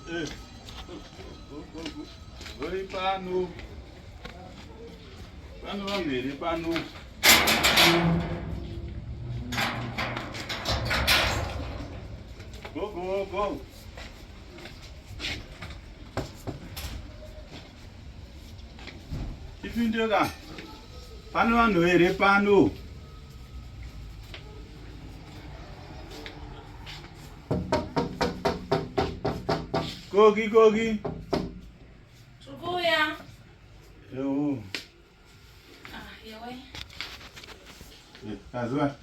Eh, uri pano pano vanhu here pano go go go Tipinde ka. Pano vanhu here pano? Koki koki. Tukuya. Yo. Ah, yawe. Eh, kazuva.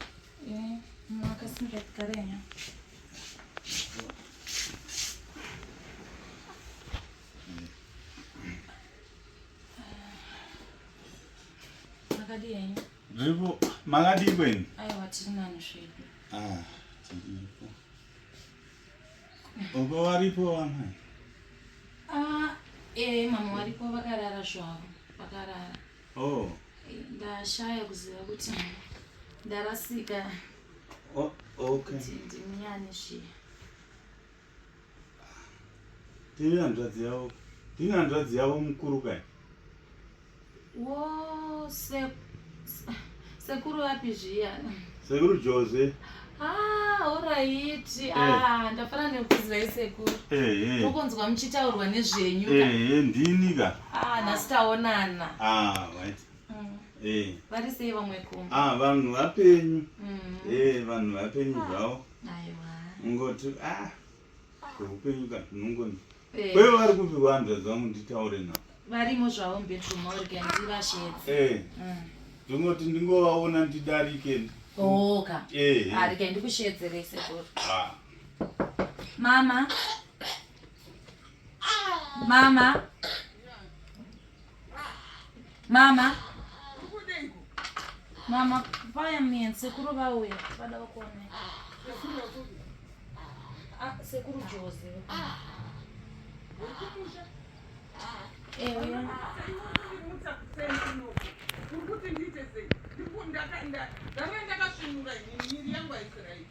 Eh, makasimba karenya. Makadii henyu? Zviripo, makadii kwenyu? Aiwa tiri nani zvedu. Ah, tiripo. Uko varipo vamai? Ah, eh, mama varipo vakarara zvavo, vakarara. Oh. Eh, ndashaya kuziva kuti ndarasika. Oh, okay. Kuti ndini yani zviya. Tiri hanzvadzi yavo. Ndini hanzvadzi yavo mukuru kai. Wo se, sekuru vapi zviya? Sekuru Jose. Ah, alright. Eh. Ah, ndafara nekuzivai sekuru. Eh, eh. Tokonzwa muchitaurwa nezvenyu ka. Eh, eh, ndini ka. Ah, nhasi taonana. Ah, right. Eh. Vari sei vamwe kumba? Ah, vanhu vapenyu. Eh, vanhu vapenyu ah. zvavo. Aiwa. Ungoti ah zveupenyu ka unongoni. Eh. Kwewe vari kupi vanhu dzangu nditaure navo. Varimo zvavo mubedroom mauri ka ndivashedze. Eh. Ndingoti ndingovaona ndidarike. Oka. Eh. Ah, rega ndikushedzere sekuru. Ah. Mama. Mama. Mama. Mama, paya mien sekuru vauya vada vakuone. Ah, sekuru Joze. Eh, uya. Uri ndiite sei? Ndanga ndakasvinura ini miri yangu haisi right.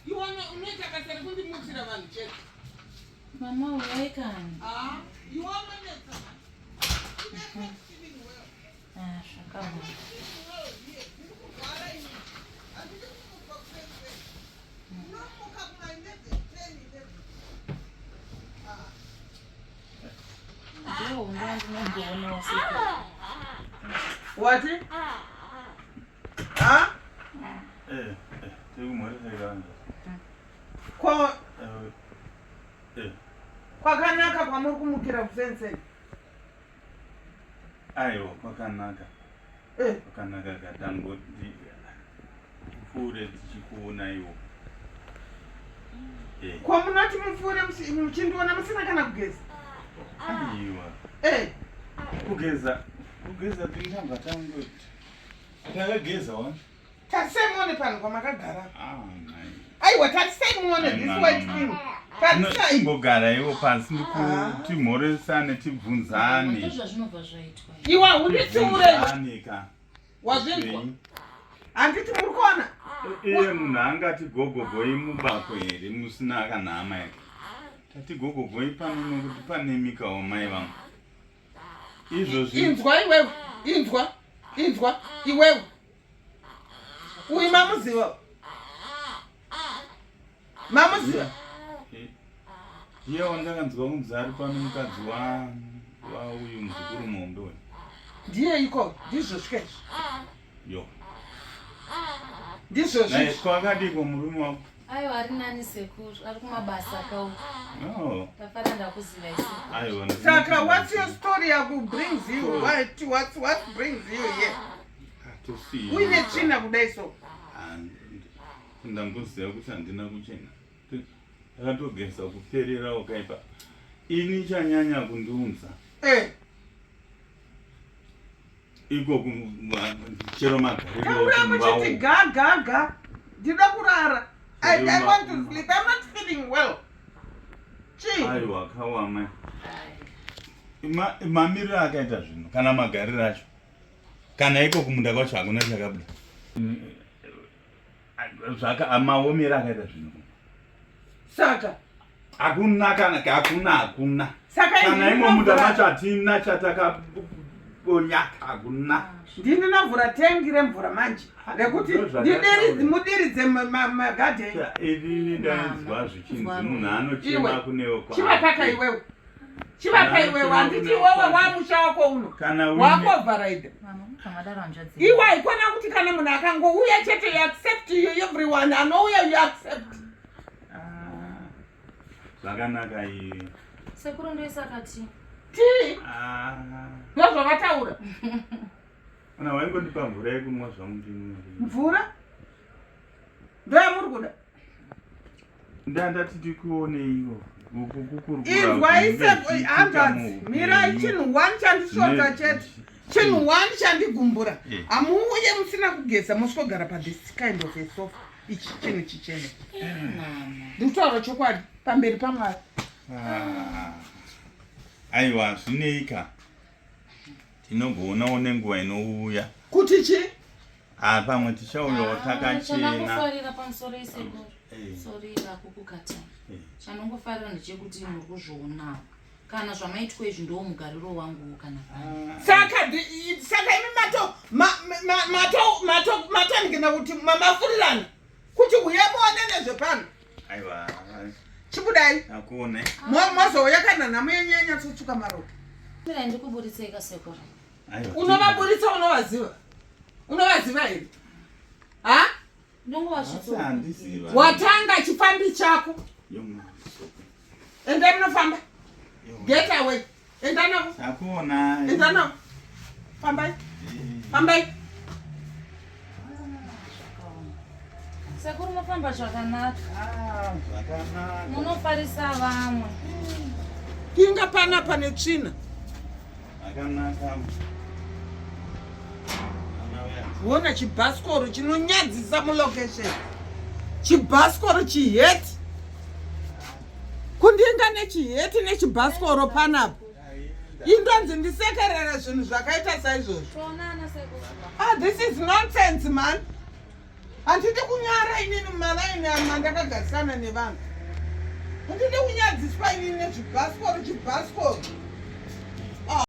Iwe unoita basa rekundimutsira vanhu chete. Mama uyai kani. Ah, iwe unonetsa. Ah, zvakaoma. Ndiwo hondo yandinomboona usiku. Wati? Ha? Eh, eh, tiri kumhoresa kanje. Ko Eh, eh. kwakanaka kwamuri kumukira kusenseni? Aiwa, kwakanaka. Eh. Kwakanaka katangoti tipfuure tichikuona iwo. Eh. Ko munoti mupfuure muchindiona musina kana kugeza? Aiwa. Eh. Kugeza, kugeza tingabva tangoti. Takageza wani? Tarisai muone panhu pamakagara. Ah, Aiwa, tarisai muone this white thing. Tarisai. Imbogara iwo pasi ndikutimhoresane tibvunzane. Ndozvazvinobva zvaitwa. Iwe haunditsiure. Tibvunzane ka. Wazvinzwa? Handiti muri kuona? Iye munhu angati gogogoi mubako here musina kana hama yake. Tati gogogoi pano nokuti pane mikawo mai vangu. Izvozvi. Inzwa iwewe. Inzwa. Inzwa iwewe. Uyu mamuziva? Mamuziva? Iye wandakanzwa kunzi ari pano mukadzi wa wauyu muzukuru muhombe uyu. Ndiye iko, ndizvo svika izvi. Yo. Ndizvo Naye zvizvi. kwakadiko murume wako? Aiwa ari nani sekuru, ari kumabasa kauko. Oh. Ndafara ndakuziva isekuru. Aiwa. Saka what's your story yaku brings you? What, what, what brings you here? Uine tsvina kudai so. Ndamboziva kuti handina kuchena. Ndakatogeza kuperera wakaipa. Ini chanyanya kundiunza. Eh. Iko chero magariro Taura muchiti ga ga ga. Ndinoda kurara. I, I want to sleep. I'm not feeling well. Chii? Aiwa kawama. Mamiriro akaita zvinhu kana magariro acho. Kana iko kumunda kwacho hakuna chakabuda. Zvaka maomero akaita zvinhu. Saka. Hakuna kana hakuna hakuna. Saka Kana imo munda macho hatina chatakabonyaka hakuna. Ndini ndinavhura tengi remvura manje rekuti mudiridze magadheni. Inini ndainzwa zvichinzi munhu anochema kunewo kwa. Chivapaka iwewe. Chivapa iwewe handiti iwewe wamusha wako uno. Wakovharaida. Iwe haikona kuti kana munhu akangouya chete you accept you everyone anouya you accept. Ah, zvakanaka iyi. Sekuru ndoisa kati. Tii. Ah. Ndozvavataura. Kana waingondipa mvura yekunwa zvangu ndimwe. Mvura? Ndoyamuri kuda? Ndandati tikuoneiwo. Inzwai hanzvadzi, mirai chinhu one chandisvota chete. Chinhu one chandigumbura. Eh. Hamuuye musina kugeza mosvogara pa this kind of a sofa. Ichi chinhu chichena. Ndikutaura chokwadi pamberi paMwari. Ah. Aiwa zvineika. Tinogoonawo nenguva inouya. Kuti chi? Ah, pamwe tichauyawo ah, takachena. Chandangofarira pamusoro isekuru. Eh. Sorry rakukukatai. Eh. Chanongofarira ndechekuti muri kuzvionawo. Kana zvamaitwa izvi ndiwo mugariro wangu kana. Ah. Saka saka imi mato mato mato matanigina kuti mamafurirana kuti uye muone nezvepano. Aiwa. Chibudai. Akuone. Mwazouya kana nhamo yenyu yanyatsotsuka maropa. Mirai ndikuburitsei kasekuru. Unovaburitsa unovaziva. Unovaziva here? Ha? Watanga chifambi chako. Enda munofamba. Get away. Enda navo. Enda navo. Fambai. Fambai. Sekuru mofamba zvakanaka. Ah, zvakanaka. Munofarisa vamwe. Kinga pana pane tsvina. Zvakanaka. Wona chibhasikoro chinonyadzisa mulocation. Chibhasikoro chiheti. Kundinga nechiheti nechibhasikoro panapa. Indonzi ndisekerere zvinhu zvakaita saizvozvo. Ah, this is nonsense man. Handidi kunyara inini mumalaini mandakagarisana nevanhu. Handidi kunyadziswa inini nezvibhasikoro chibhasikoro.